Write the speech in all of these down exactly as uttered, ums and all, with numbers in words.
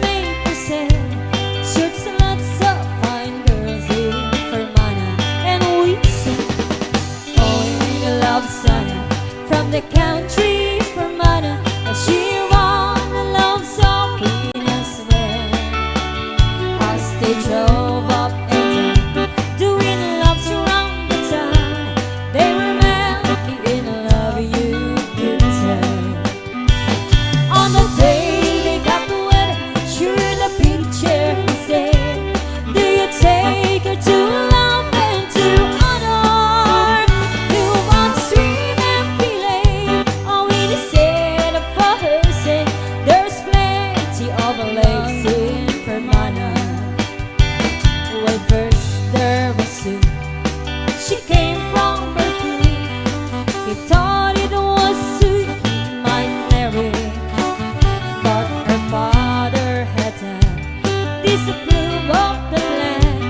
May for sale, shirts and lots of fine girls in Fermanagh, and we sing, "Oh, in love, Sana, from the country, Fermanagh, and she run a love shopping as well." As they drove up and down, doing laps around the town, they were madly in love, you could tell. On the day they got wed, sure the preacher he said, "Do you take her to love and to honor? Who wants sweet and feeling?" Oh, in the set of her sake, there's plenty of lakes in Fermanagh. Well, first there was Sue. She came from Berkeley. He thought it was Sue he might marry, but her father had to disapprove of the plan,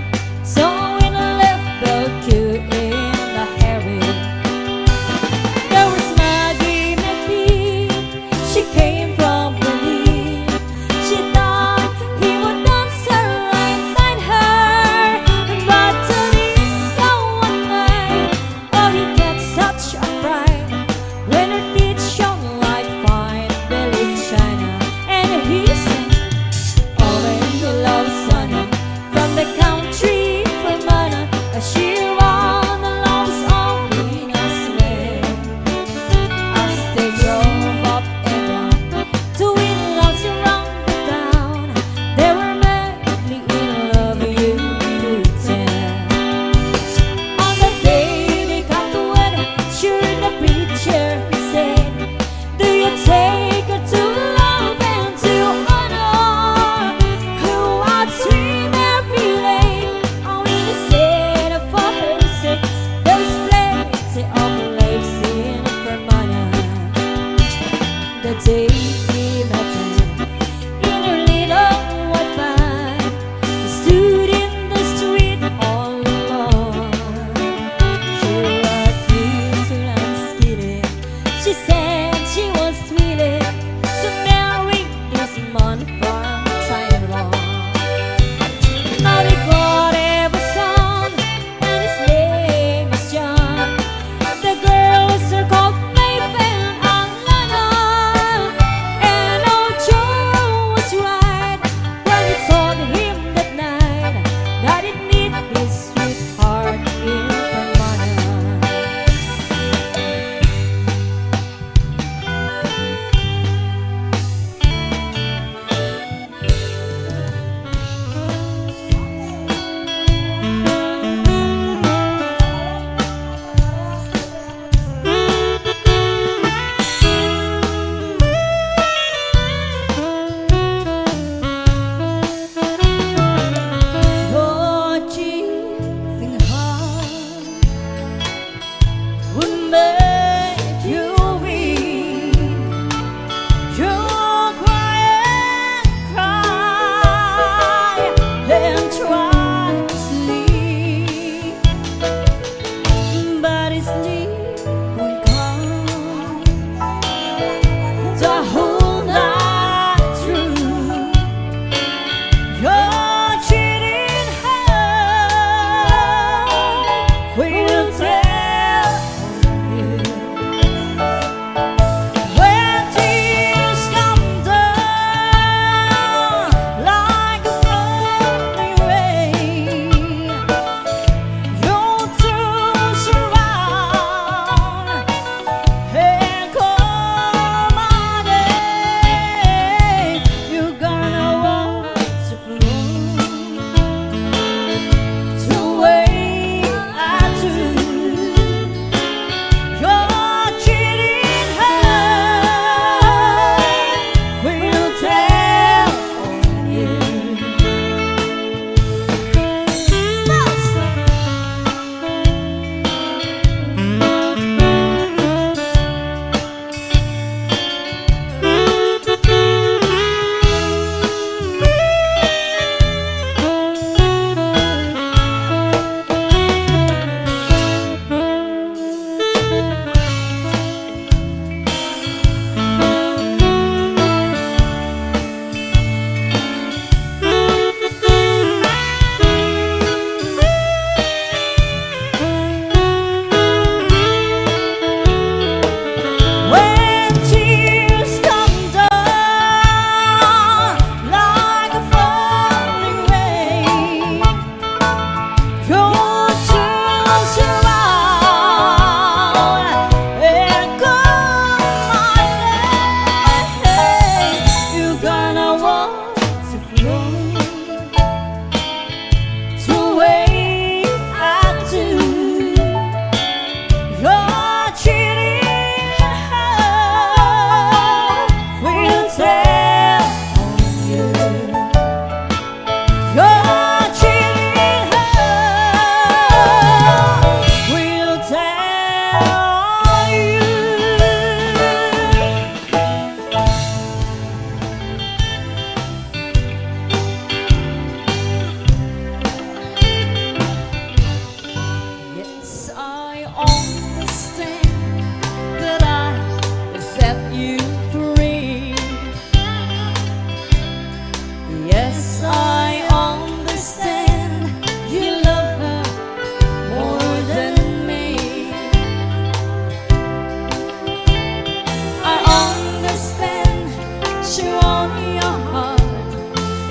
so he left Berkeley in a hurry. There was Maggie McBee. She came from Berlin. She thought he would dance her right behind her, but the disco one night, oh, he got such a fright when her teeth shone like fine Berlin china, and he sang, "Oh, in love, Sana, from the country, Fermanagh, a she run a love shopping as well." As they drove up and down, doing laps around the town, they were madly in love, you could tell. On the day they got wed, sure the preacher he said, "Do you take her to love and to honor? Who are dream every day, only the set of her sake. There's plenty of lakes in Fermanagh." The day he met her in her little white van, he stood in the street all alone. She was beautiful and skinny. She said she was willing to marry this man from Taiwan. Now they got a son, and his name is John. The girls are called Maeve and Alana. And old Joe was right when he told him that night that he'd meet his sweetheart in Fermanagh. Yes, I understand you love her more than me. I understand she won your heart.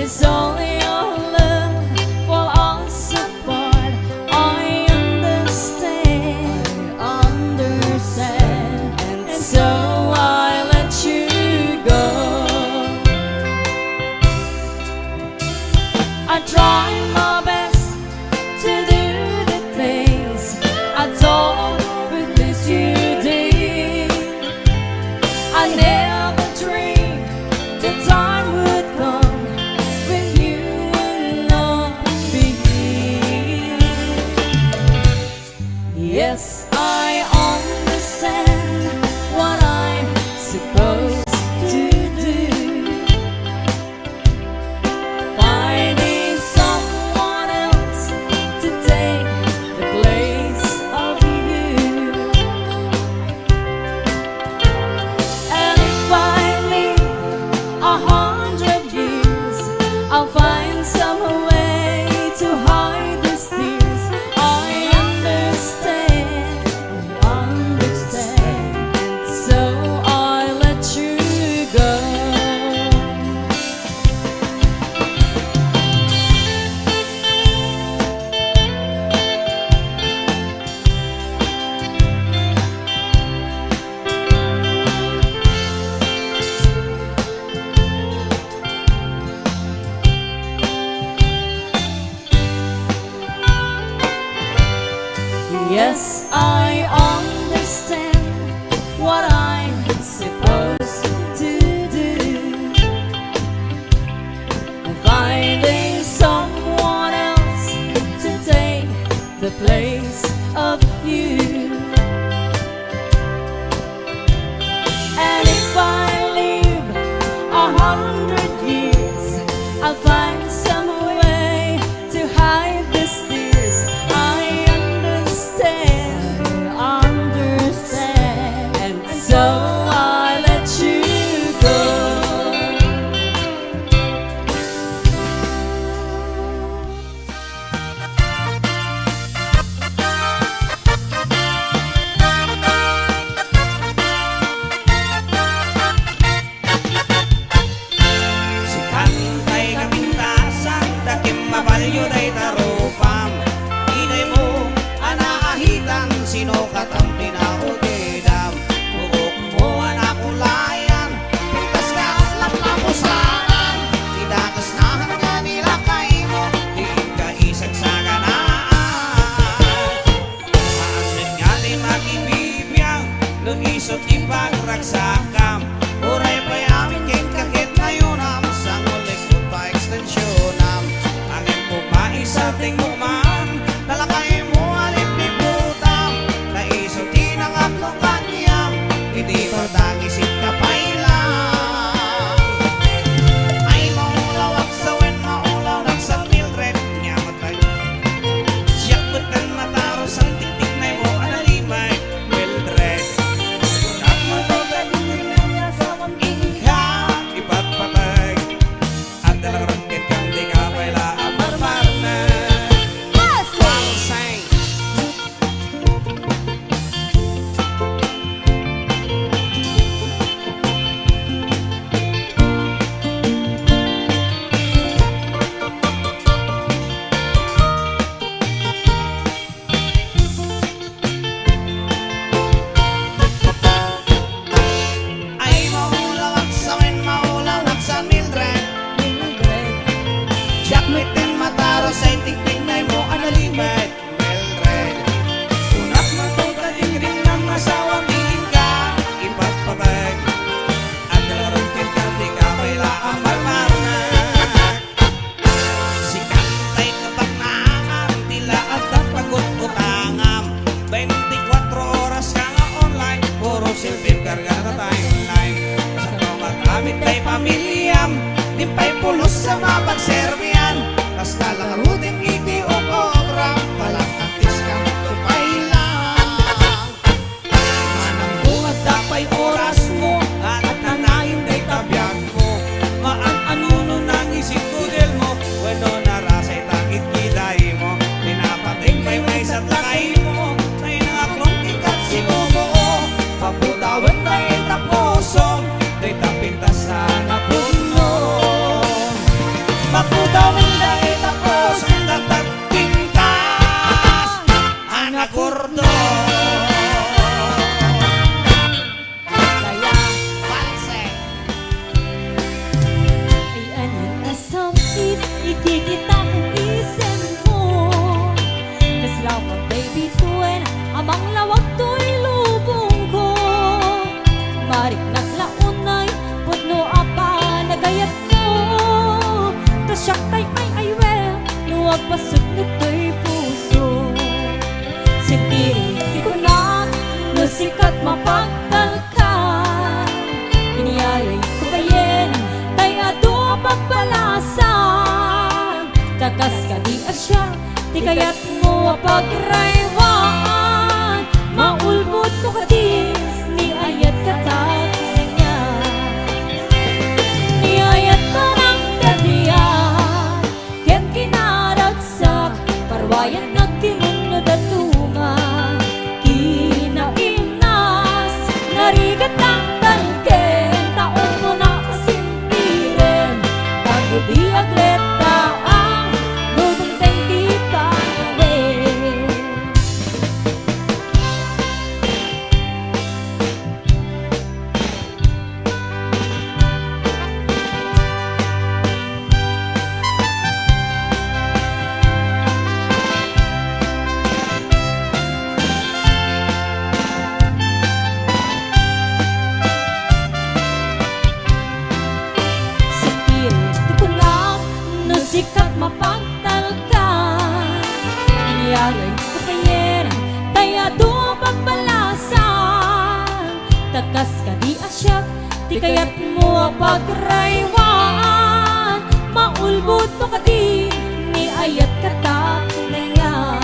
It's only your love for us apart. I understand, I understand, and so I let you go. I try my best to do the things I thought would please you, dear. I never dreamed the time would come when you would not be here. Yes, I understand what I'm supposed to do. Finding someone else to take the place of you. And if I live a hundred years, I'll find some way to hide these tears. I understand, understand, and so I let you go. Yes, I understand what I'm supposed to do. Finding someone else to take the place of you. And if I live a hundred years, I'll find some way to hide these tears. I understand, understand, and so I let you go. Sikan tay kapintasan, dakim mabalyo dayta rupam. Inaymo a naahitan, sino katam pinautidam? Buokmo a nakulayan, pintas nga atlap lapusanan. Ti dakes nahan nga nilakaymo, ti inka isagsaganaan. Maasmet nga ti makibibiag, no isu ti pagragsakam. Uray pay amin kenka ket nayonam, sango, likod pa ekstensionam. Agem koma isa ti ngumam, nalakaymo a lipliputam. Ta isu ti nangapno kaniam, iti pagdangisit ka pay lang. Ay, maulawak sawen maulaw, nagsan Mildred, nya matay. Siak met ken matarusan, tiktiknaymo a nalimed, Mildred. Kunak mato, dagiti nga asawam, inka ipatpateg. Adda la ngarud kenka, dika pay la a marmarnek. Yes! Say. Ay, maulawak sawen maulawak, San Mildred. Diak met ken matarusan, tiktiknaymo a nalimed, Mildred. Kunak mato, dagiti nga asawam, inka ipatpateg. Adda la ngarud kenka, dika pay la a marmarnek. Sikan tay kapaknangan, ti la adda pagut-utangam. Beintikwatro oras ka nga online, puro selfie karga ka timeline. Sa pamagamit tay pamiliam, di pay pulos a mapagserbian. Kasta la ngaruden iti Ikikita ko isemmo. Kasla baby twin a manglawag toy lubongko. Mariknak la unay pudno a panagayatmo. Ta siak tay ay-aywen no agpasudno toy puso. Sentiri ti kunak no sika ti mapagtalkan. Inyarayko kayen tay adu a pagbalasan. Ta kas kadi a siak ti kayatmo a pagraywaan. Maulbodmo kadi ni ayatka kaniak. Ni ayatka nang kadiak ken kinaragsak, parwayan nagtimunno datuma. Kinaimnas, narigat ang talken, taong mo na kasintiren, bago di agleta ang lutong teng di panawin. Sentiri ti kunak no sika ti mapagtalkan. Inyarayko kayen tay adu a pagbalasan. Ta kas kadi a siak ti kayatmo a pagraywaan. Maulbodmo kadi ni ayatka kaniak.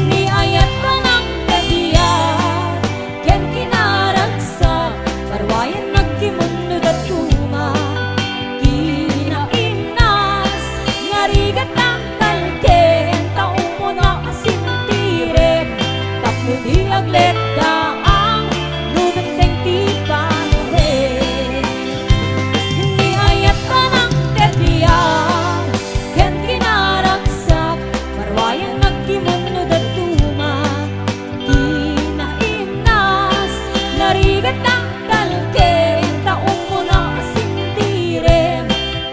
Ni ayatka nang kadiak ken kinaragsak, parwayan nagtimunno datuma. Kinaimnas, narigat ang talken, taong mo na kasintiren, tapno di agleta ang lutong teng ti panawin. Ni ayatka nang kadiak ken kinaragsak, parwayan nagtimunno datuma. Kinaimnas, narigat ang talken, taong mo na kasintiren,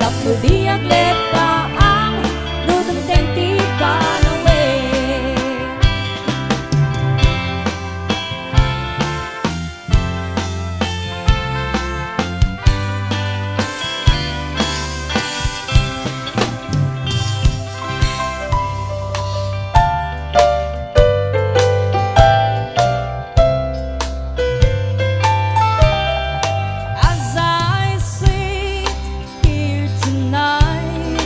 tapno di agleta ang lutong teng ti panawin. As I sit here tonight,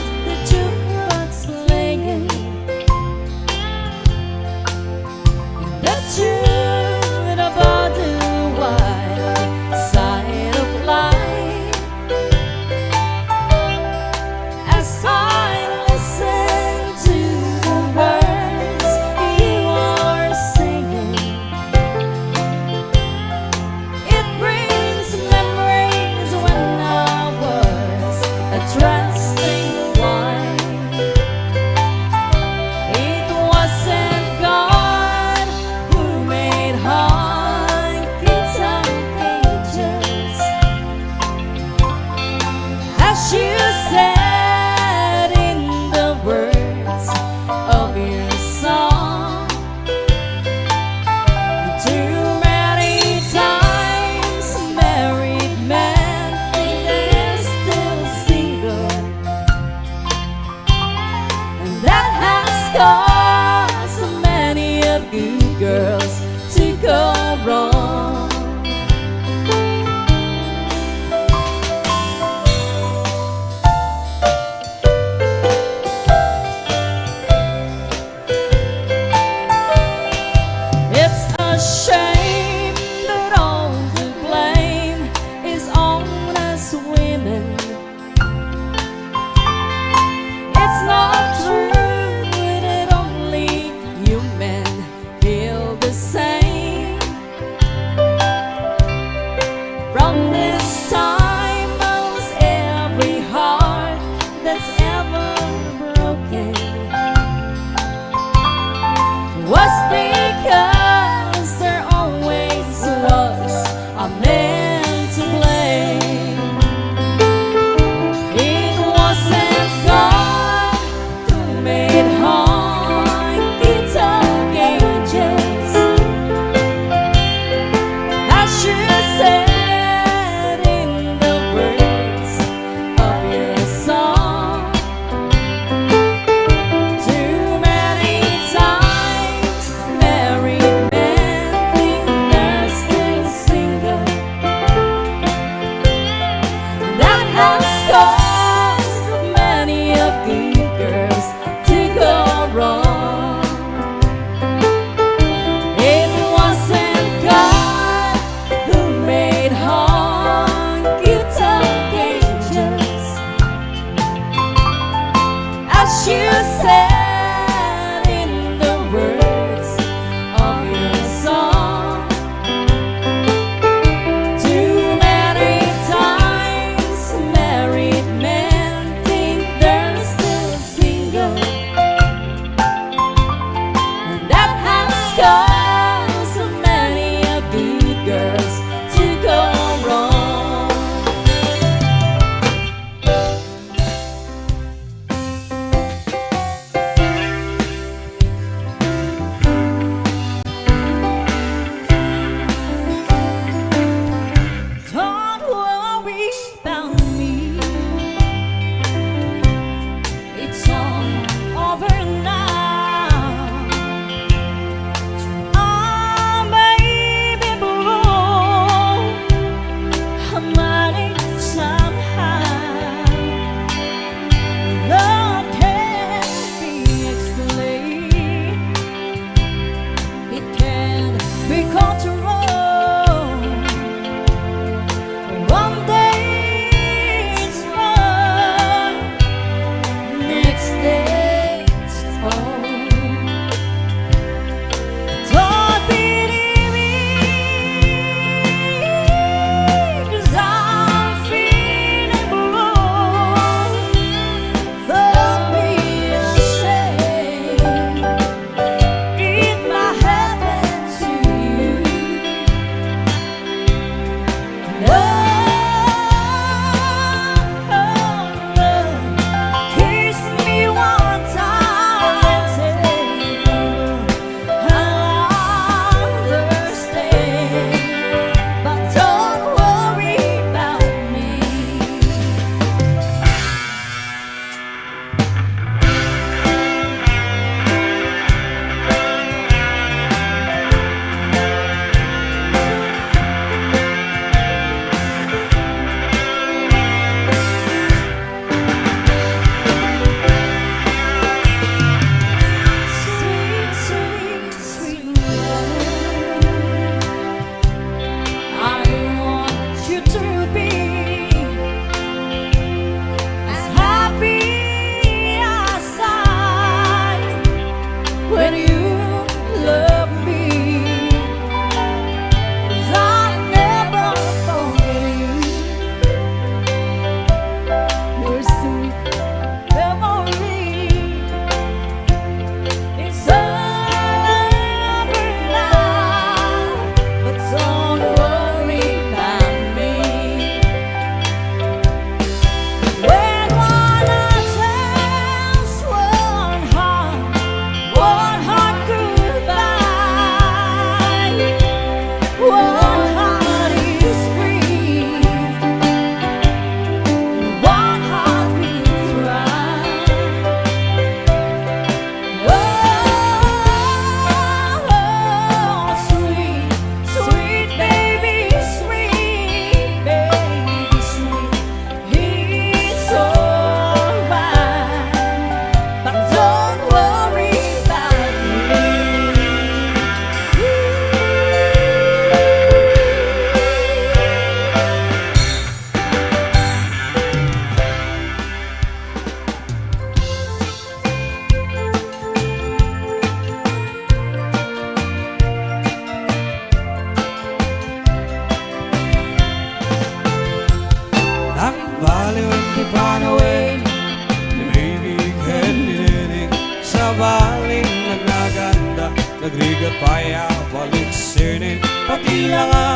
Pay a baliksenen, pati la nga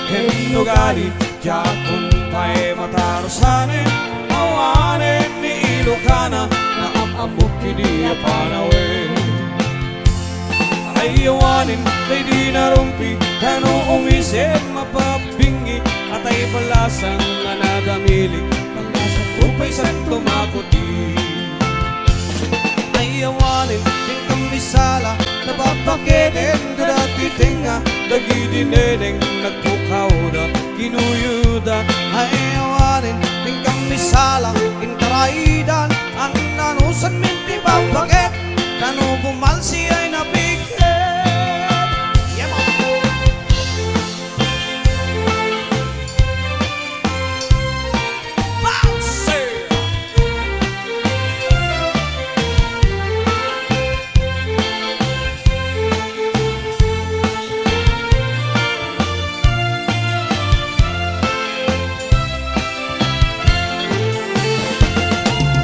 ken ugali, diakon pay matarusanen, awanen ni Ilokana, naam-ammok idi a panawen. Ay awanen, daydi narumpi, kano umisem a pabbingi, atay balasang a nadamili, balasang rupay santo makudi. Ay awanen, ken kammisala, napapaket ken dati tengnga, dagidi neneng nagpukawda, kinuyuda. Ay awanen, ken kammisala, intaraydan, an-anusen mi ti papaket, kano pumalsi ay napiket. Yamo. Bouncer!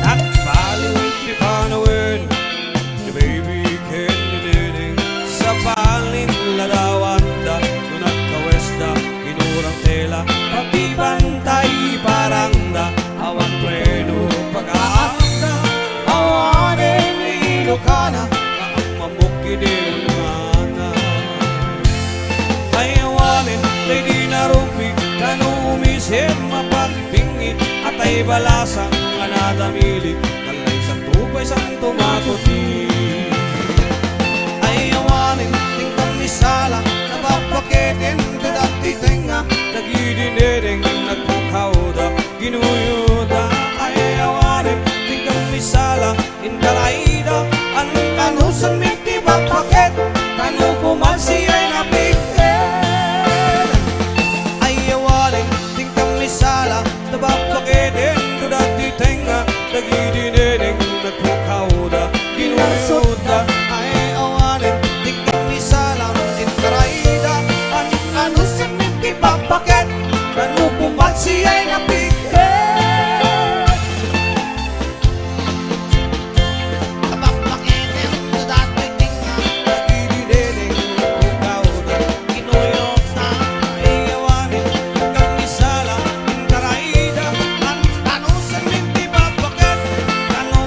Nagbaliw ti panawen, ni baby ken ni neneng, sapalin ladawanda, no nagkawesda, kinurang tela, pati bantay parangda, awan preno pagaanda, awanen ni Ilokana, naam-ammok idi umana. Ay awanen, daydi narumpi, kano umisem a pagbingi, atay balasang a nadamili, kalay santo pay santo makudi. Ay awanen, ken kammisala, napapaket ken dati tengnga, dagidi neneng nagpukawda, kinuyuda. Ay awanen, ken kammisala, intarayda, an-anusen mi ti papaket, kano pumalsi ay napiket. Ay awanen, ken kammisala, napapaket ken dati tengnga, dagidi neneng nagpukawda, kinuyuda. Ay awanen, ken kammisala, intarayda, an-anusen mi ti papaket, kano pumalsi ay napiket. Napapakit ken dati tengnga, dagidi neneng nagpukawda, kinuyuda. Ay awanen, ken kammisala, intarayda, an-anusen mi ti papaket, kano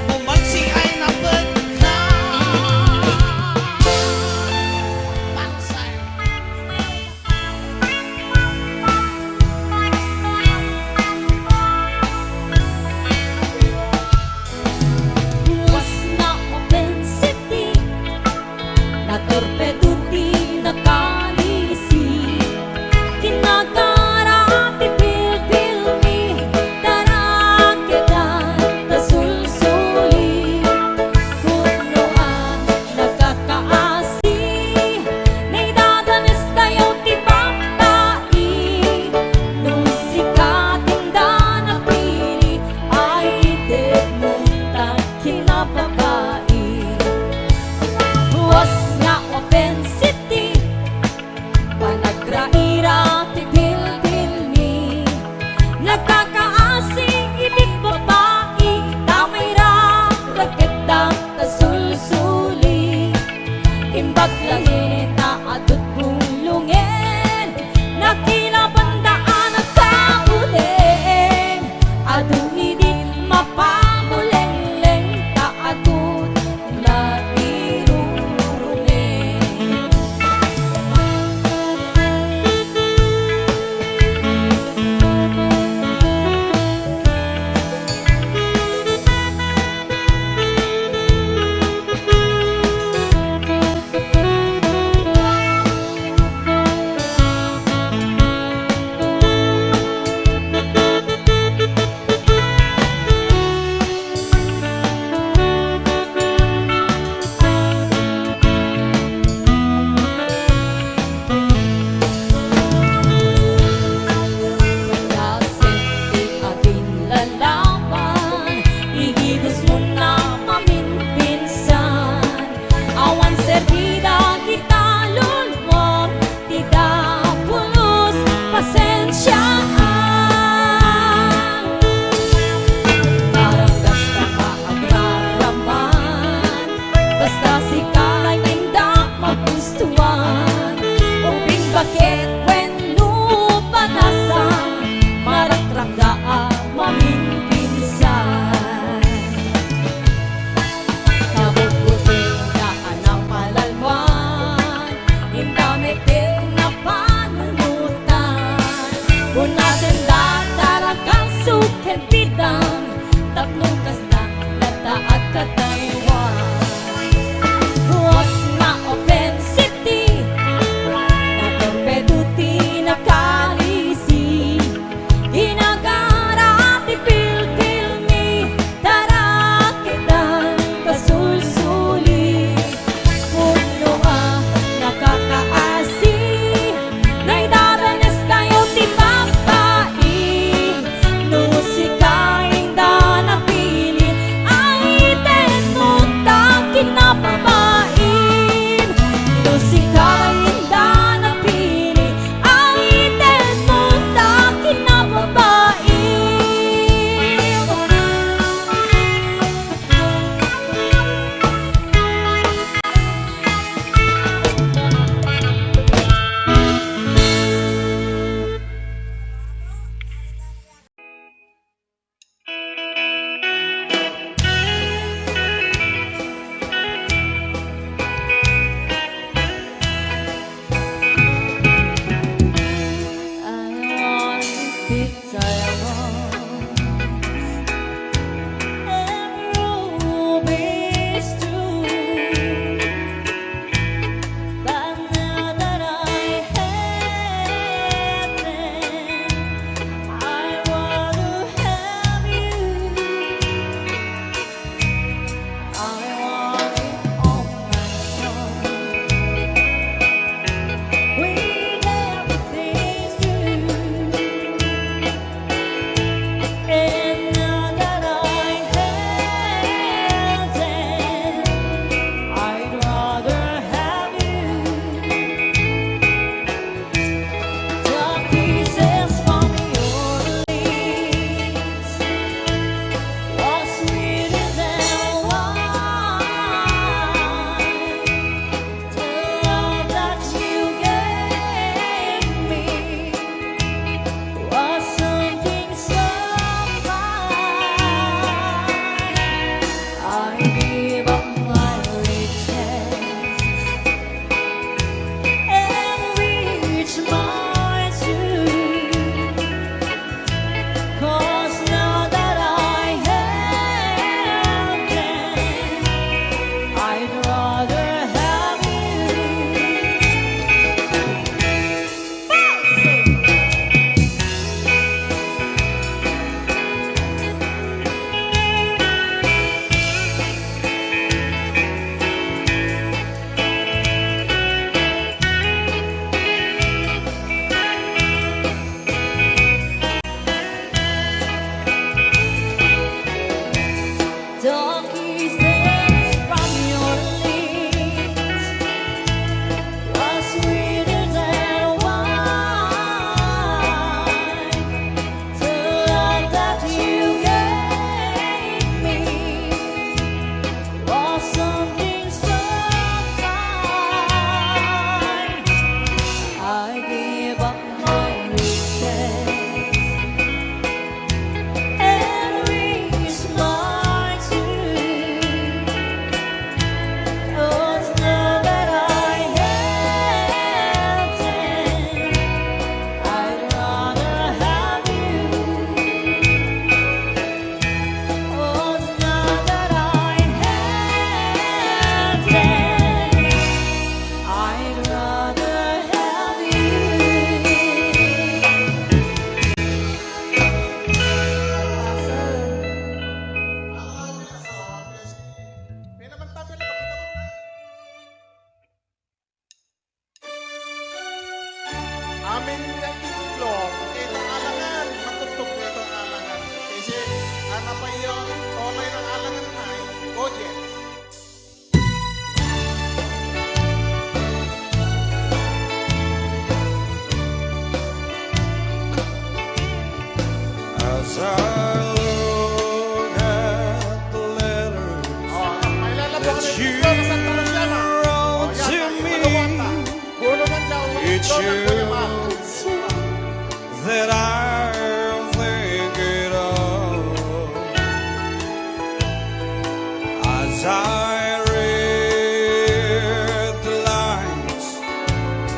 As I read the lines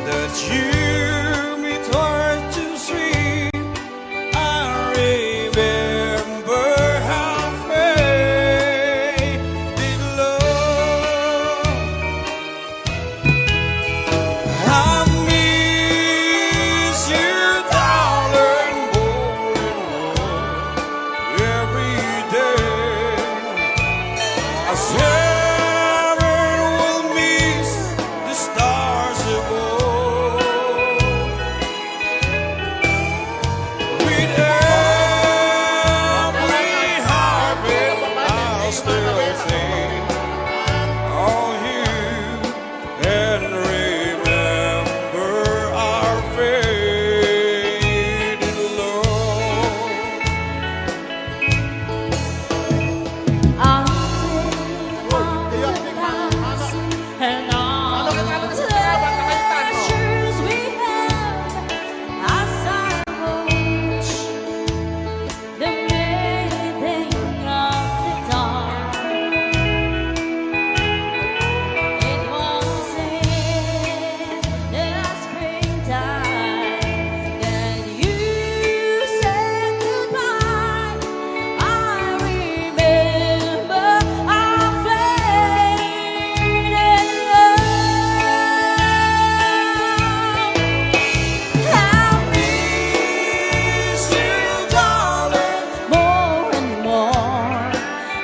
that you may try to see, I remember our faded love. I miss you, darling, more and more every day. As heaven will miss the stars above. With every heartbeat, I'll still think of you and remember our faded love. I think of the past and all the pleasures we had as I watch the mating of the dawn. It was in the springtime that you said goodbye. I remember our faded love. I miss you, darling, more and more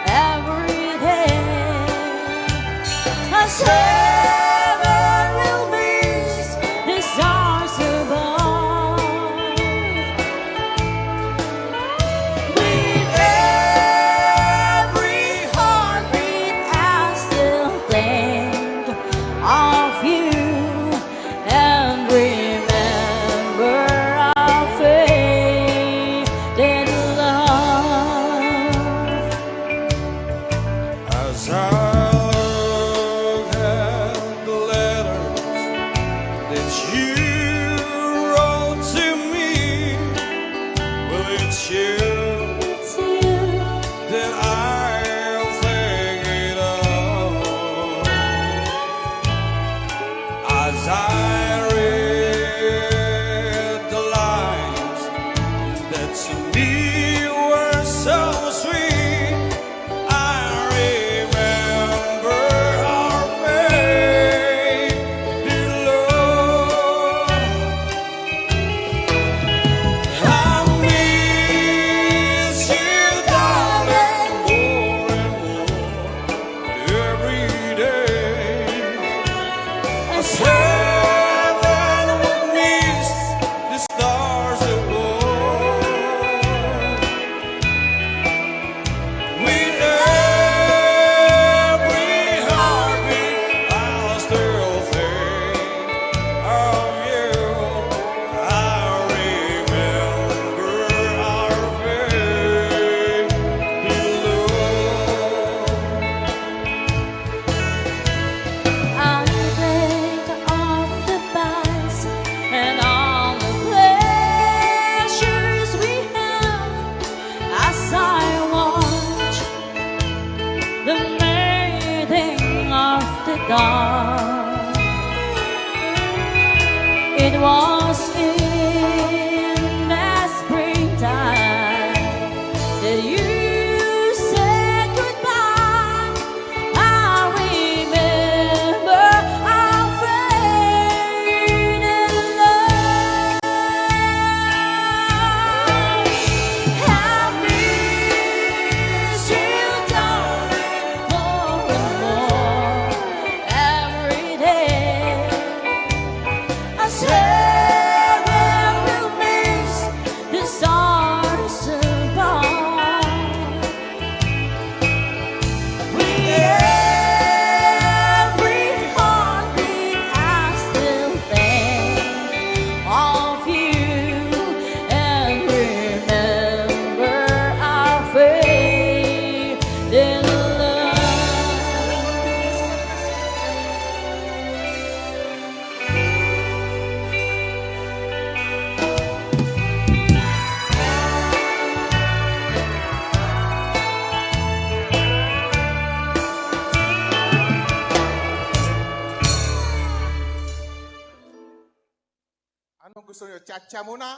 every day. As heaven will miss the stars above. With every heartbeat, I still think of you and remember our faded love. As I look at the letters that you wrote to me, well, it's you, it's you that I'll think of. As I read the lines that to me were so sweet, I remember our faded love. I miss you, darling, more and more every day. As heaven would miss the stars above. With every heartbeat, I'll still think of you. I remember our faded love. I think of the past and all the pleasures we have as I watch the mating of the dawn. It was in the springtime that you said goodbye. I remember our faded love. I miss you, darling, more and more every day. As Gusto nyo, cha-cha muna?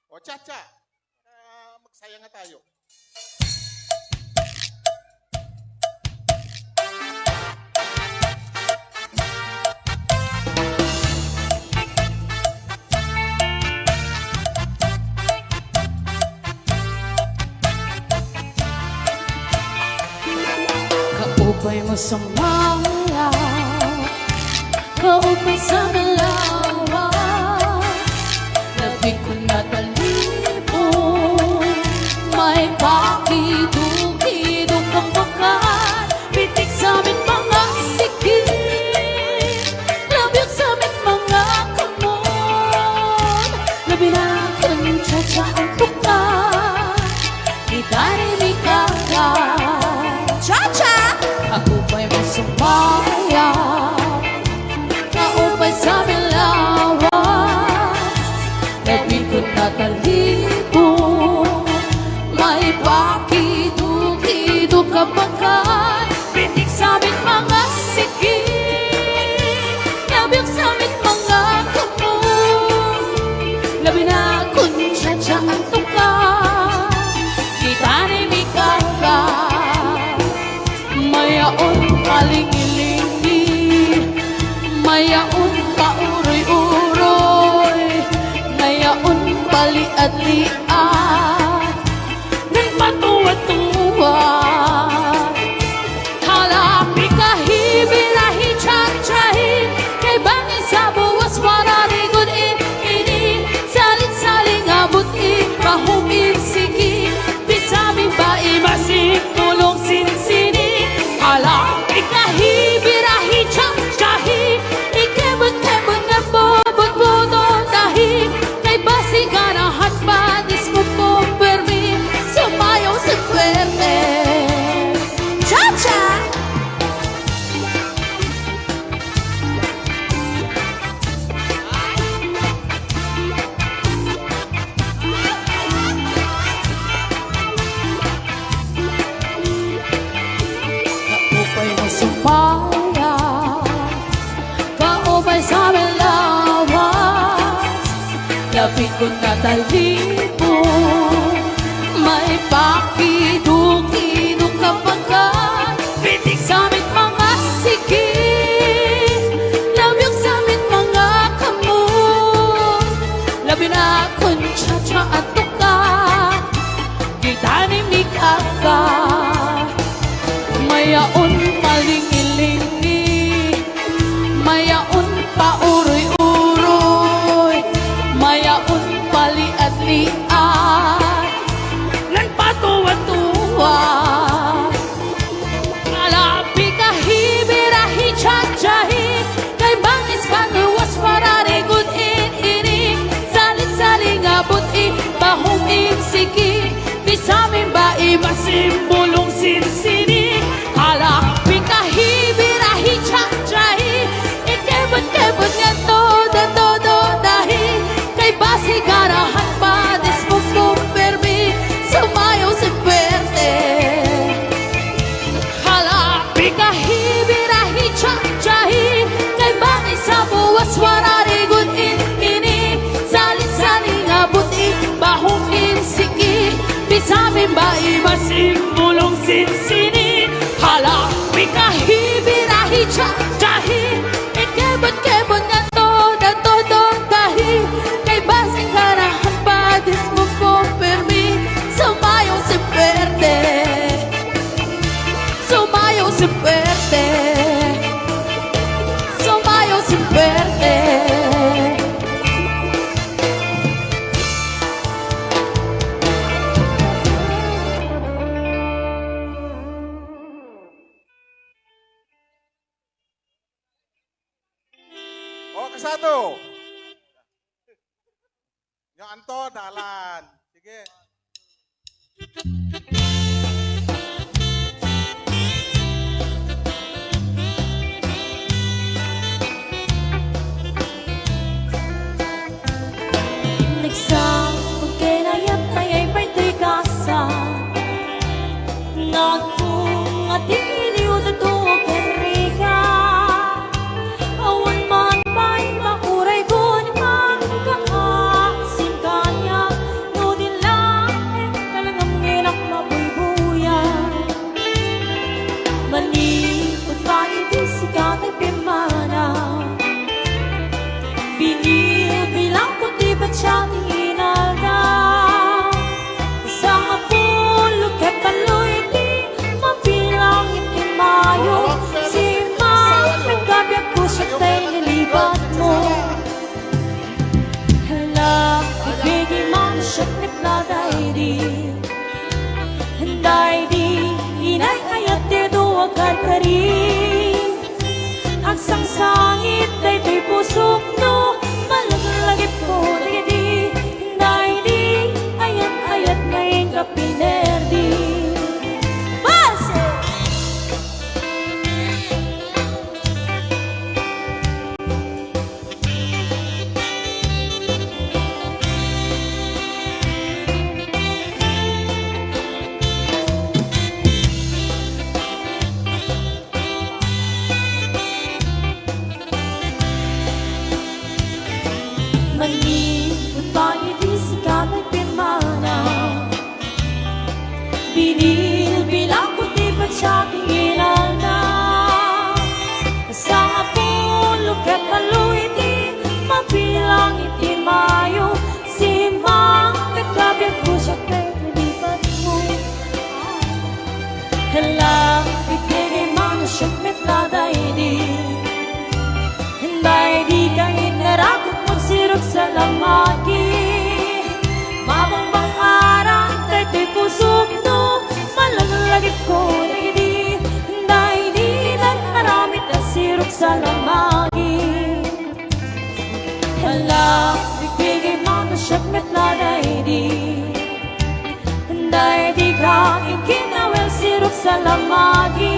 O, cha-cha. Ah, magsaya nga tayo. Kaupay mo sa maya, kaupay sa malawa, labing ko na talipon, may pakidukido kang bakat, pitik sa aming mga sikid, labiag sa aming mga kamot, labi na kun cha-cha ang tukad. Kita ni Mikaka. Cha-cha! Kaupay mo sa maya, kaupay sa malawa, labing ko na talipon, may pakidukido kang bakat, pitik sa aming mga sikid, labiag sa aming mga kamot, labi na kun cha-cha ang tukad, kita ni Mikaka. Mayaon palingilingi, mayaon pauroy-uroy, mayaon paliat-liat, nagpatuwa-tuwa. Hala, pikahi, birahi, cha-chahi, kay bangis sa buas, wararigud in ini, salin-salin nga buti, mahum in siki, pisamin bai, masin, tulong, sinsini, hala, pikahi, birahi, cha-chahi, ikebut-kebut nga bubut-buto, tahi, kay basi ganahan pa, dismo po permi, sumayaw sa puwerte. Cha-cha! Kaupay mo sa maya, kaupay sa malawas, labing ko na talipon, may pakidukido kang bakat, pitik sa aming mga sikid, labiag sa aming mga kamot, labi na kun cha-cha at tukad, kita ni Mikaka. Mayaon palingilingi, mayaon pauroy-uroy, mayaon paliat-liat, nagpatuwa-tuwa. Ala, pikahi, birahi, cha-chahi, kay bangis, pangawas, wararigud in ini, salin-salin nga buti, mahum in siki, pisamin bai, masin, bulong, sinsini. Ala, pikahi, birahi, cha-chahi, ikebut-kebut nga todo, todo, tahi, kay basi ganahan pa, dismo po permi, sumayaw sa puwerte. Hala, pikahi, birahi, cha-chahi, kay bangis sa buas, wararigud in ini, salin-salin nga buti, mahum in siki, pisamin bai, masin, bulong, sinsini. Hala, pikahi, birahi, cha-chahi, ikebut-kebut nga todo, todo, tahi, kay basi ganahan pa, dismo po permi, sumayaw sa puwerte. Sumayaw sa puwerte. Sumayaw sa puwerte. O, kasato. Nyo anto, dalan. Sige. Nagsapul ken ayat, ayay pay toy kasa. Nagtunga ti iliw, tutuo ken rigat. Awan man pay makuray, kunak, Daydi, inay-ayat ti adu a karkari. Agsangsangit daytoy pusok no malaglagipko dagidi. Daydi, ayat-ayat nga inka pinerdi. Base! Mani, pagpangiti sika ti pimmanaw. Binilbilak ko ti patsa ti inalna. Sangapulo ket tallo iti mabilang iti Mayo, simmang ket kabiagko siak ket lipatmo. Hala, iti manusiak met la daydi. Daydi ka innarakok, magsiruk salamagi. Mabangbang-aran daytoy pusok no malaglagipko dagidi. Daydi, daydi aramid a siruk salamagi. Hala, ibigay mo na siak met la daydi. Daydi ka inkinawel siruk salamagi.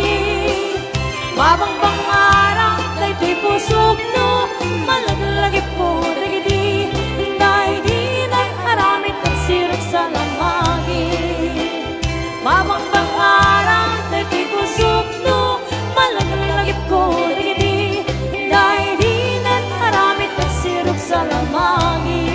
Mabangbang-aran daytoy pusok no malaglagipko dagidi. Daydi, daydi aramid a siruk salamagi. Mabangbang-aran daytoy pusok no malaglagipko dagidi. Daydi, daydi aramid a siruk salamagi.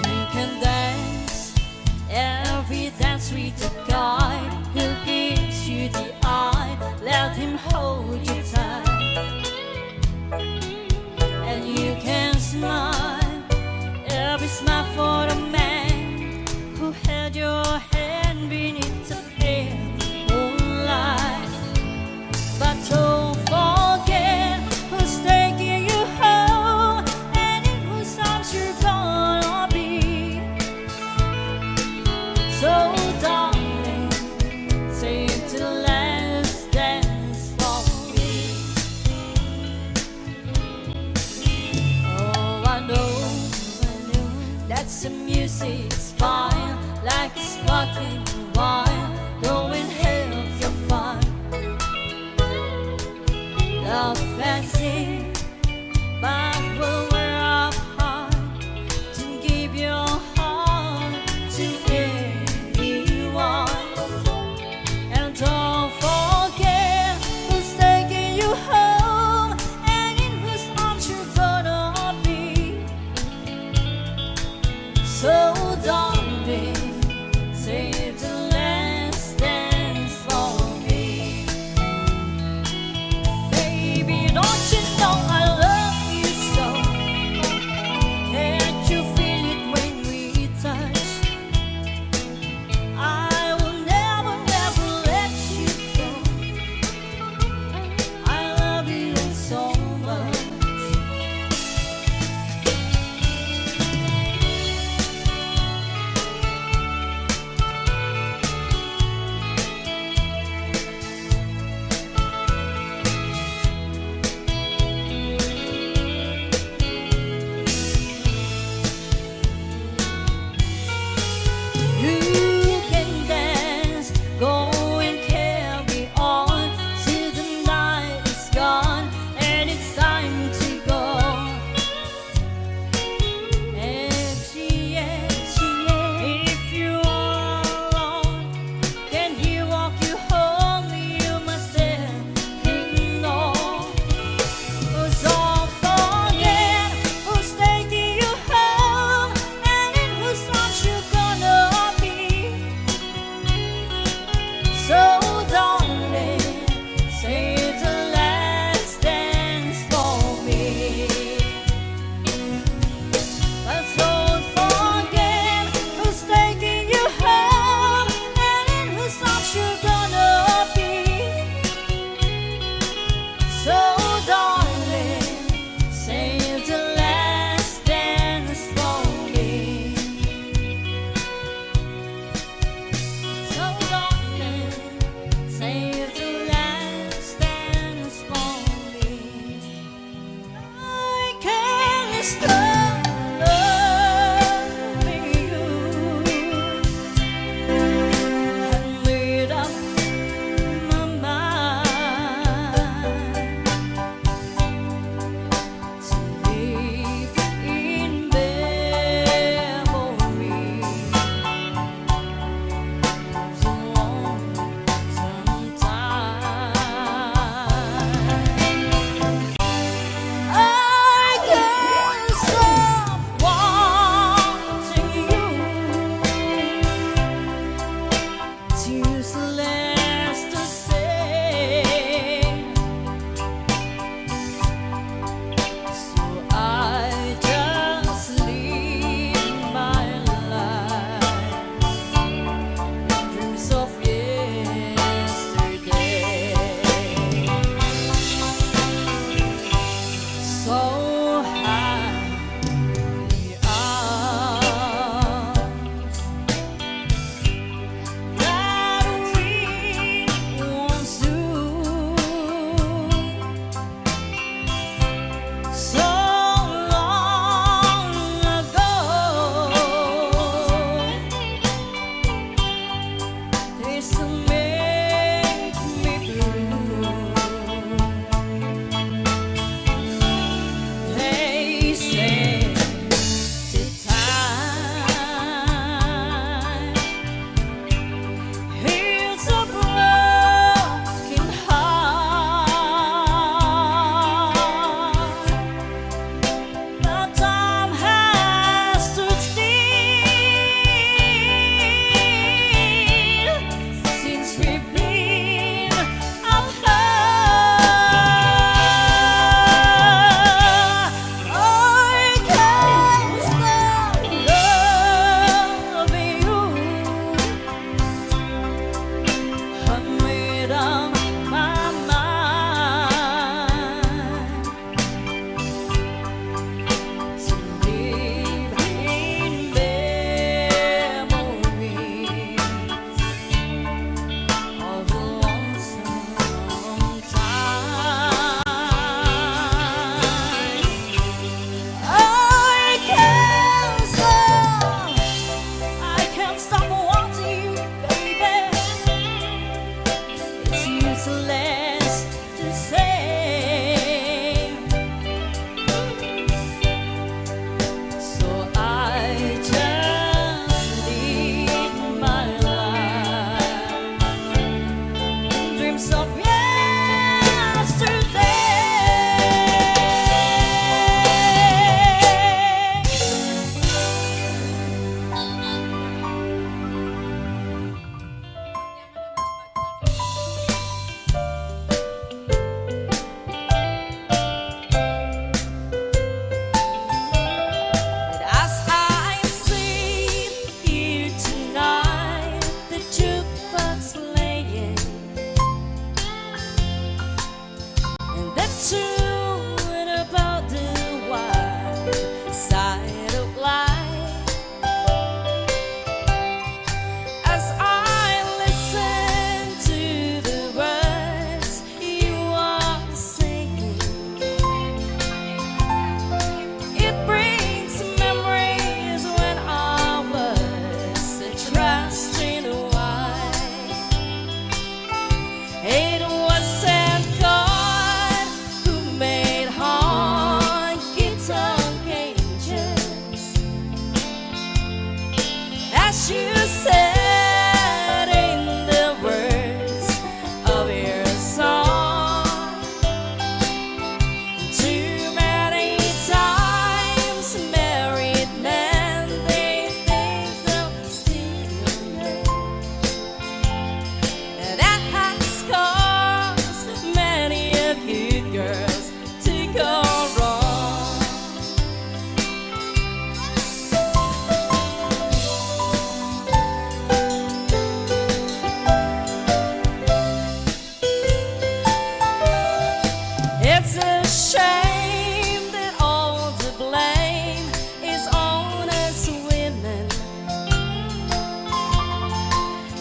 You can dance every dance with the guy who gives you the eye. Let him hold you tight. And you can smile every smile for a man who held your hand beneath the pale moonlight. But don't forget who's taking you home and in whose arms you're gonna be. So, darling, save the last dance for me. Oh, I know, I know that the music's fine, like a sparkling wine, though it helps you find the fancy, but we'll wear our heart to give your heart to anyone. And don't forget who's taking you home and in whose arms you're gonna be. So,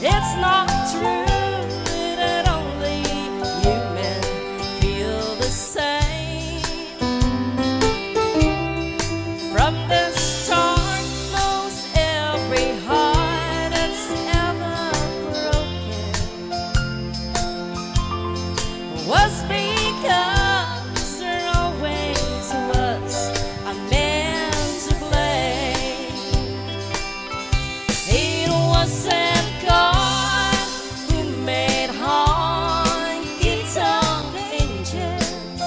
It's not true that only human feel the same. From the start, most every heart that's ever broken was because there always was a man to blame. It wasn't God who made honky-tonk angels,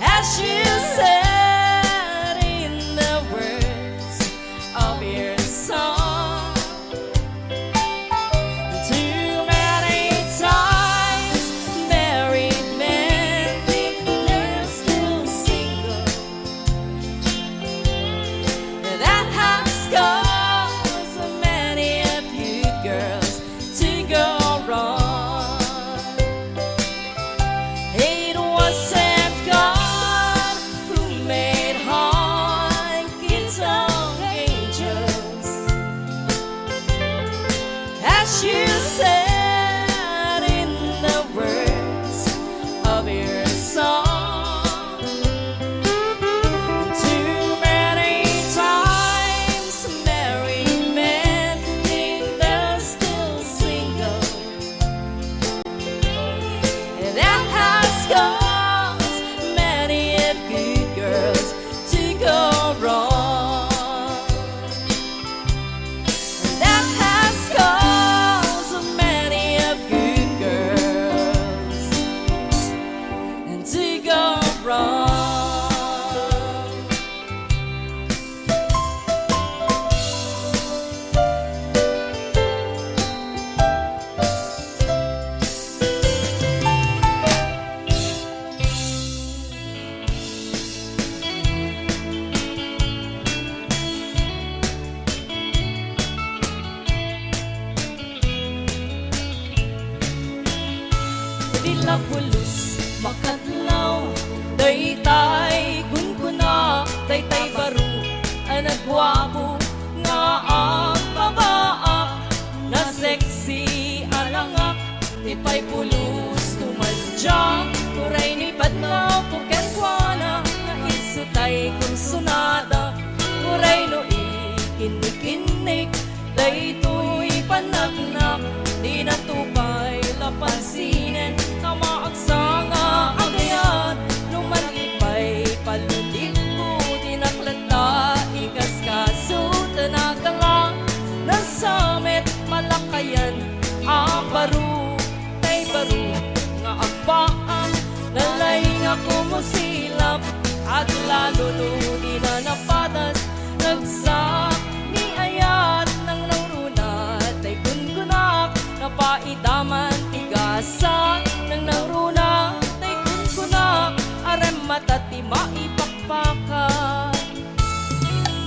as you said in the words of your song. Too many times married men think they're still single. That has caused many a few girls to go wrong. It wasn't God who made honky-tonk angels, as you said in the words of your song. Too many times married men think they're still single. That has caused many a good girls to go wrong. That has caused many a good girls to go wrong. Di la pulos makadlaw, daytay kunkuna, daytay baro a naguapo nga agbabaak, na sexy a langak, ti pay pulos tumadyak, uray ni padna puken kuana, nga isu tay kunsunada, uray no ikinnikinnik, daytoy panaknak, di nato pay la pansinen, ta maagsanga a gayat, no man ipay paludikko, dinak latta ikaskaso, ta nakalang nasamet, malakayan a baro, tay baro nga agpaak, nalaing a kumusilap, aglalo no di na napadas, ragsak ni ayat, nangnangruna tay kunkunak, napaidaman ti gasa, nangnangruna tay kunkunak, aremmata ti maipakpakan.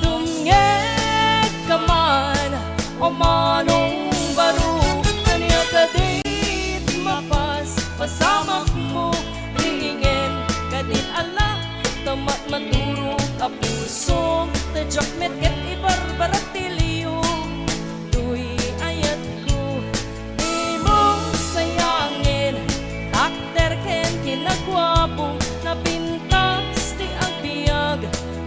Dumngeg ka man, o manong baro, ania kadit mapas-, pasamakmo, riingen kadit ala, ta matmaturog a pusom, ta diak met ket ibarbaratilyo. Toy ayatko, dimo sayangen, takder ken kinaguapom, napintas ti agbiag.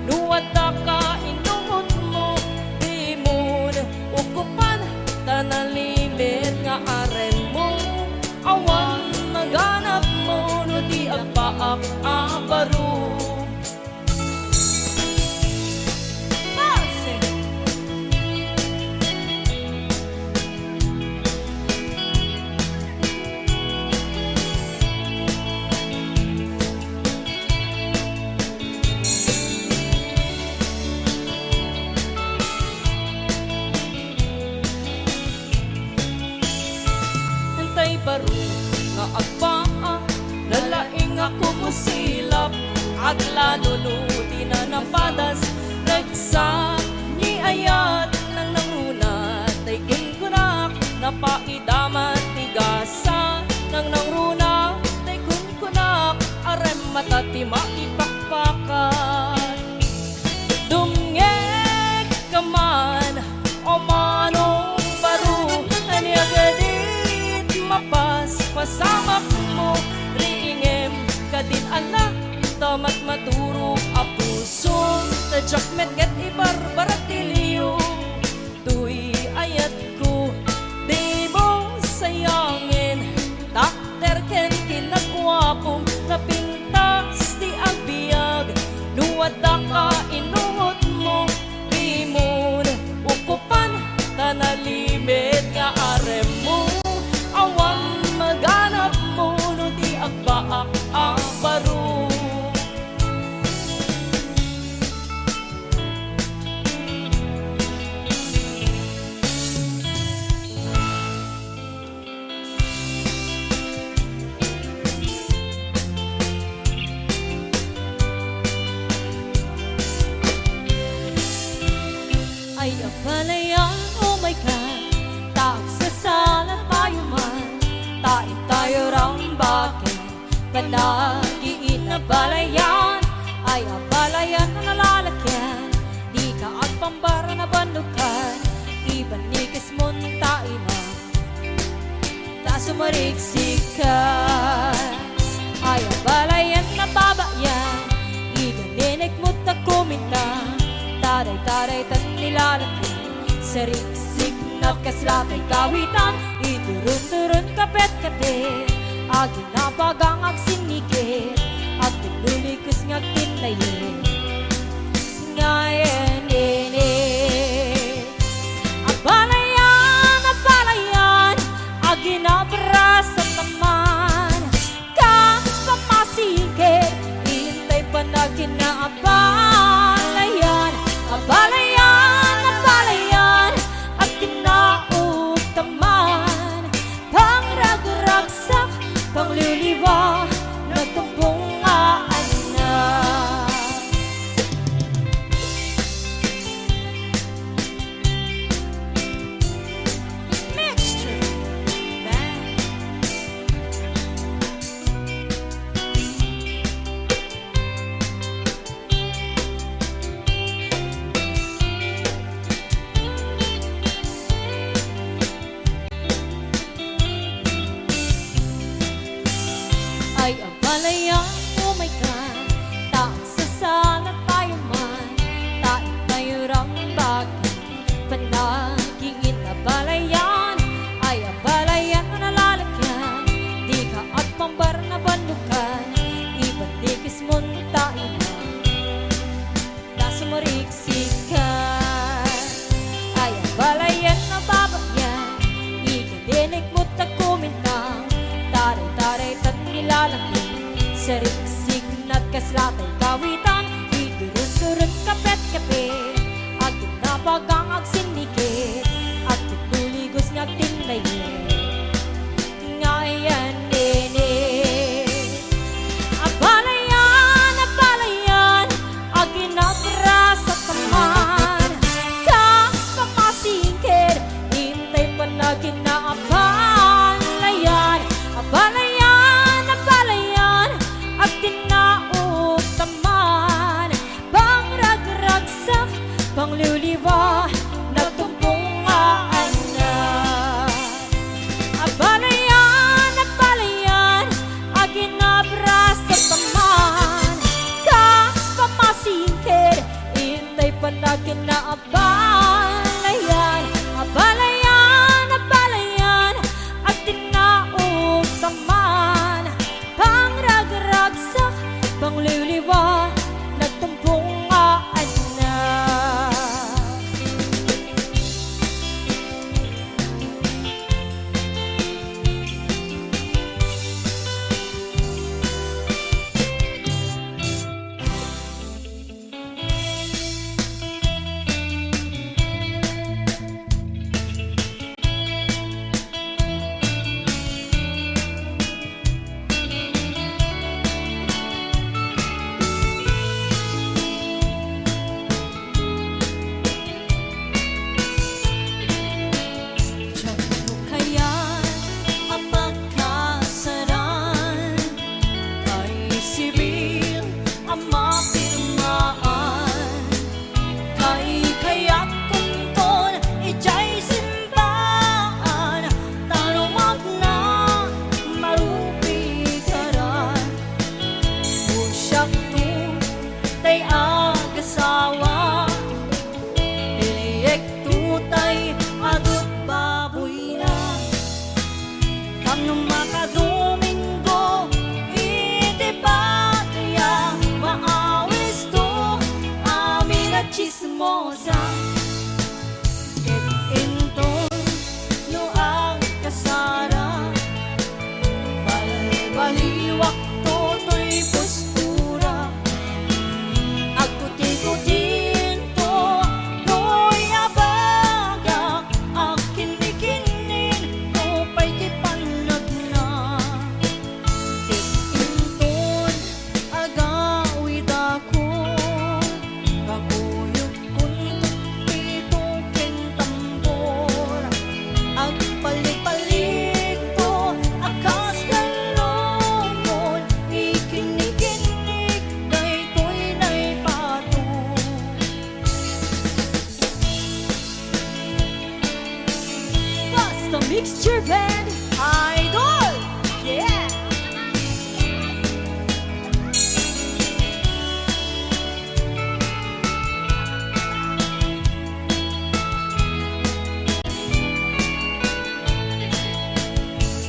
No adda ka inungotmo, dimon ukupan, ta nalimed nga aremmo, awan maganapmo no di agpaak a baro. Tay baro nga agpaak, nalaing a kumusilap, aglalo no di na napadas, ragsak ni ayat, nangnangruna tay kunkunak, napaidaman ti gasa, nangnangruna tay kunkunak, aremmata ti maipakpakan. Dumngeg ka man, o manong Diak met ket ibarbartilio toy ayatko, dimo sayangen, takder ken kinaguapom, napintas ti agbiag. No addaka inungotmo, dimon ukupan, ta nalimed nga aremmo, awan maganapmo no di agbaak a baro. Ay, abalayan, oh my God, ta agsasala tayo man, ta itayo rang bakit. Panagi inabalayan, ay abalayan no nalalakian, di ka agpambar a nabannukan, ibanikes mon ta ina, ta sumariksik ka. Ay abalayan, nababayan, iganinek mo ta kuminta, taray-taray tan nilalakian, sariksik na kasla tay kawitan, iturun-turun kapet-kapet, agi napagang agsinnikir, agtululikes nga agtinnayir. Ngayen ini, abalayan, abalayan, aginabras a taman, kas pamasingkir, intay panagin na abalayan, abalayan, abalayan, agtinauk taman. Pangragragsak, pangliliwa, natumbong nga anak. Mixture Band. Ay abalayan, oh my God, ta agsasala tayo man, ta itayo rang bakit. Panagi inabalayan, ay abalayan no nalalakian, di ka agpambar a nabannukan, ibanikes mon ta ina, ta sumariksik ka. Ay abalayan, nababayan, igadinek mo ta kumintang, taray-taray tan nilalaki, sariksik na kasla tay kawitan, iturun-turun kapet-kapet, agtinapagang agsinnikit, agtituligos nga agtinnayir. Ngayen ini, abalayan, abalayan, aginabras a taman, kas pamasingkir, intay panagin na abalayan, abalayan, abalayan, agtinauk ta The Mixture Band Idol! Yeah!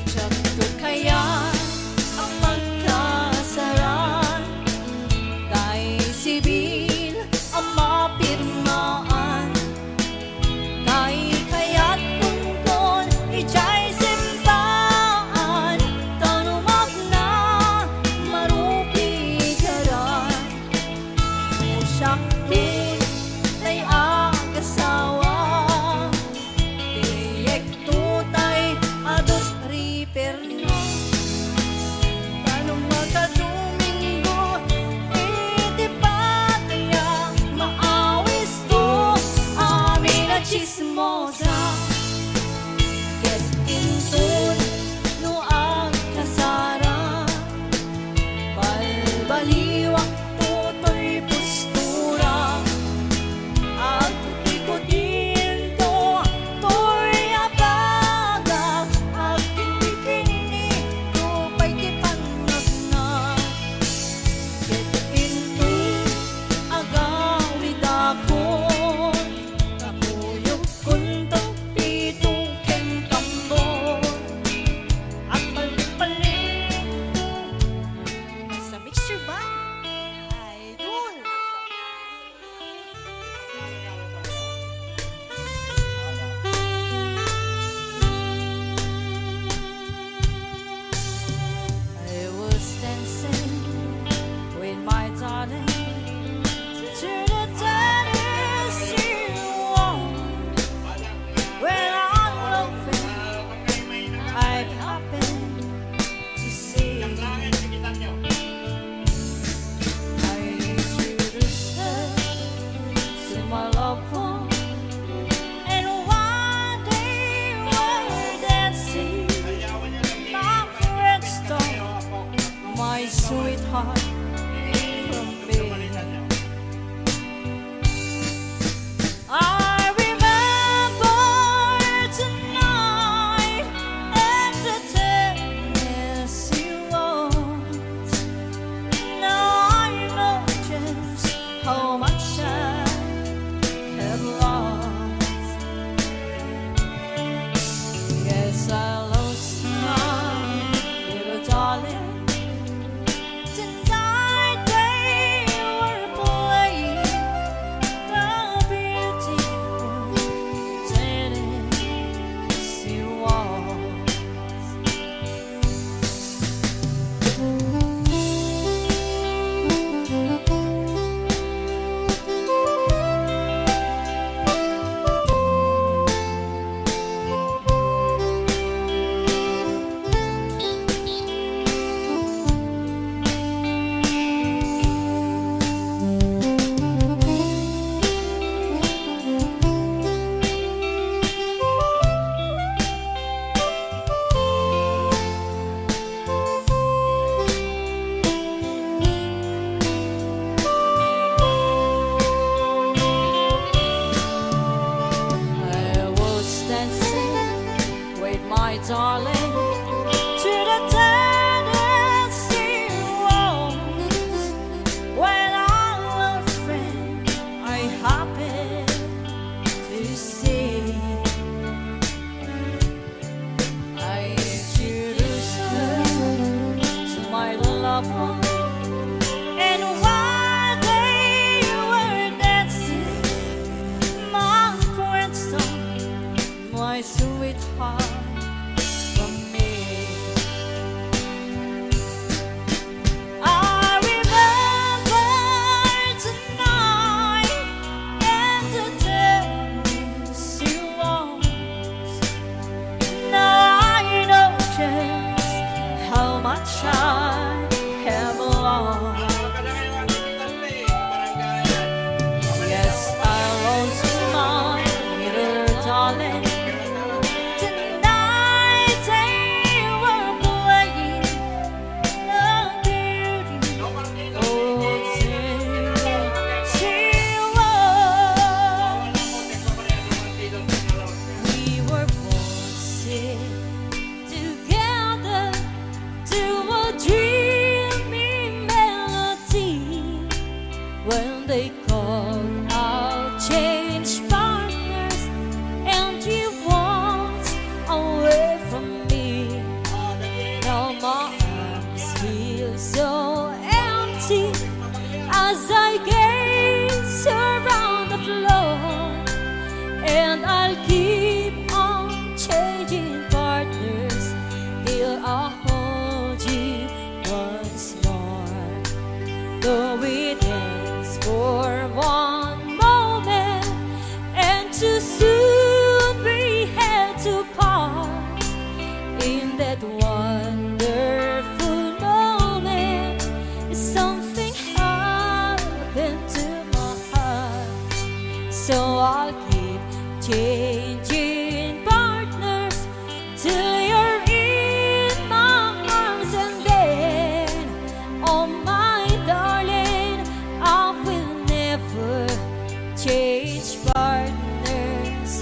Diakto kayat a pagkasaran, tay sibil a mapirmaan, tay kayatkonton idiay simbaan, ta no mapna, marupikaran. No siakon tay agasawa, ti yekto tay adut riperna. Ta no makadomingo iti patayna, maawisto amin a tsismosa. Ket inton no agkasaran, balbaliwakto toy postura. Agtikotto toy abagak, agkinnikitto pay ti pannaknak. Ket inton agawidakon, kakuyogkon ti pito ken tambor. Agpalpalin sa Mixture Band Idol. I was dancing with my darling to the tennis you want. When I love it, I happen to see. I introduced her to my loved one, and while they were dancing, my friend stole my sweetheart from me. I remember the night and the tennis you want. Now I know just how much I have lost. Yes, I lost my little darling. Tonight they were playing the beautiful Tennessee Waltz. I was dancing with my darling to the Tennessee Waltz. When our old friend I happened to see, I introduced her to my loved one, and while they were dancing, my friend stole my sweetheart from me. I remember tonight and the days you want. Now I know just how much I have lost. Yes, I lost my little darling. Tonight together to a dreamy melody when they call out change partners and you walked away from me. Now my arms feel so empty as I gaze around the floor, and I'll keep on changing partners till I hold you once more. Though we dance for one moment, and too soon we had to part. In that wonderful moment, something happened to my heart. So I'll keep changing partners till you're in my arms, and then, oh my darling, I will never change partners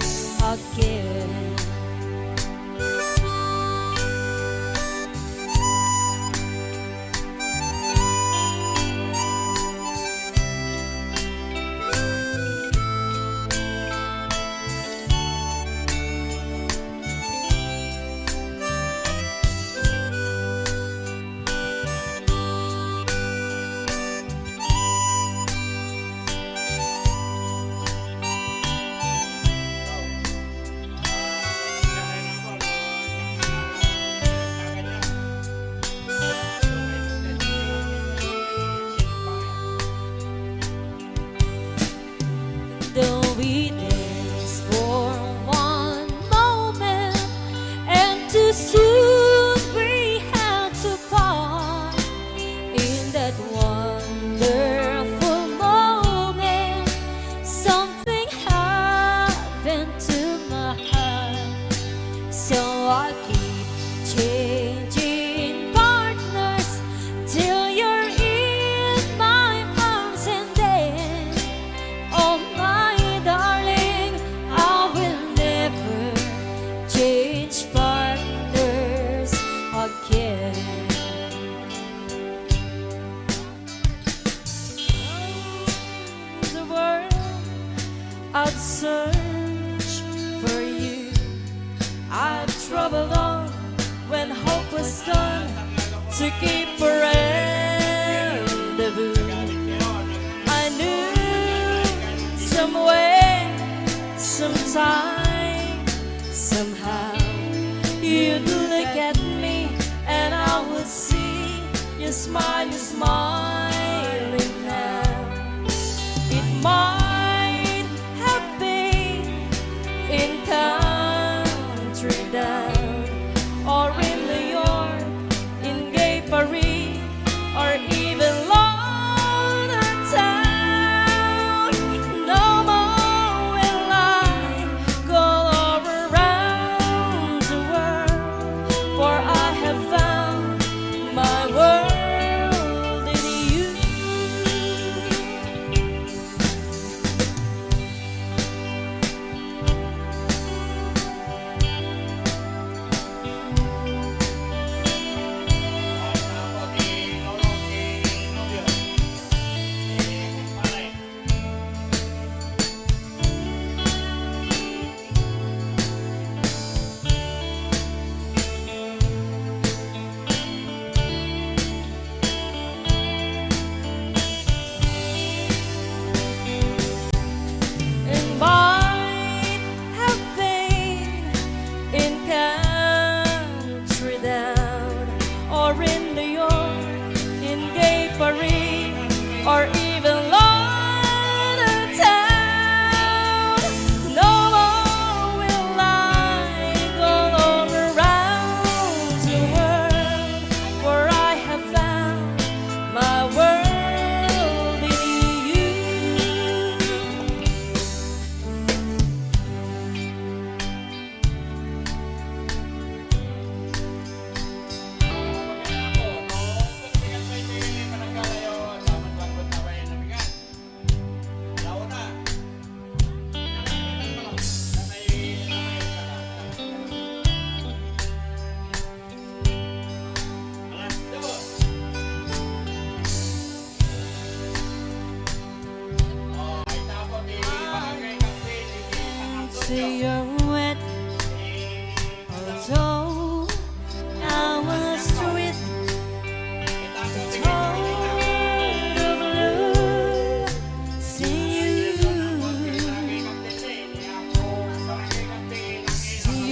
again. Though we danced for one moment, and too soon we had to part. In that wonderful moment, something happened to my heart. So I'll keep changing partners till you're in my arms, and then, oh my darling, I will never change partners again. The world, I've searched for you. I've traveled on when hope was gone to keep a rendezvous. I knew somewhere, sometime, somehow, you'd look at me and I would see your smile, you're smiling now. It might have been in country down, or in New York, in gay Paris, or even London town. No more will I go all around the world, for I have found my world in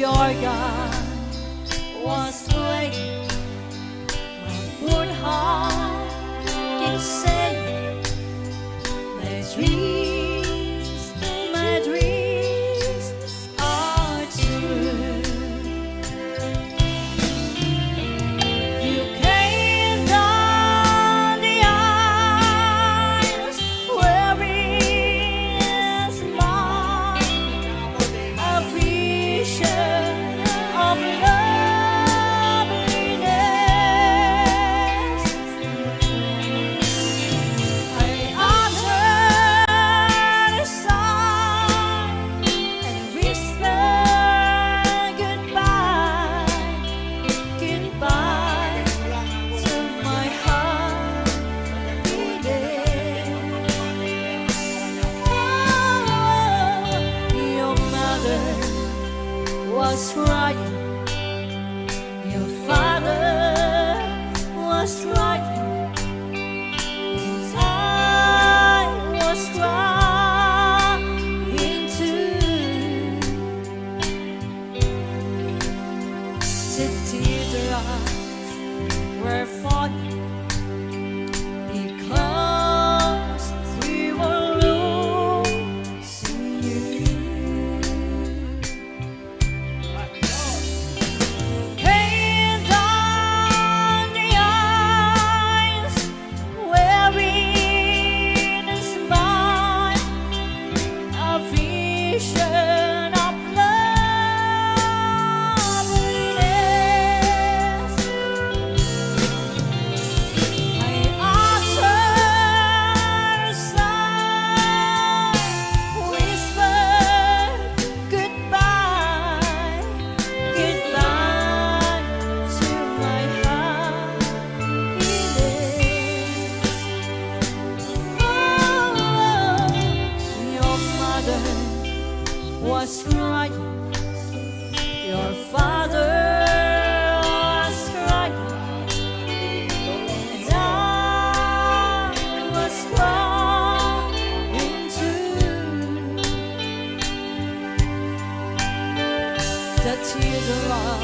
Your God was playing. My poor heart keeps saying, "My dreams, my dreams are true." You came down the aisle wearing a smile, a vision of loveliness. I uttered a sigh and whispered goodbye, goodbye to my happy day. Oh, your mother was crying, your father was crying, and I was crying too. The teardrops were falling because we were losing you. Came down the aisle wearing a smile, a vision of loveliness. I uttered a sigh, whispered goodbye, goodbye to my happiness. Oh, your mother was crying, your father was crying, and I was crying too. The teardrop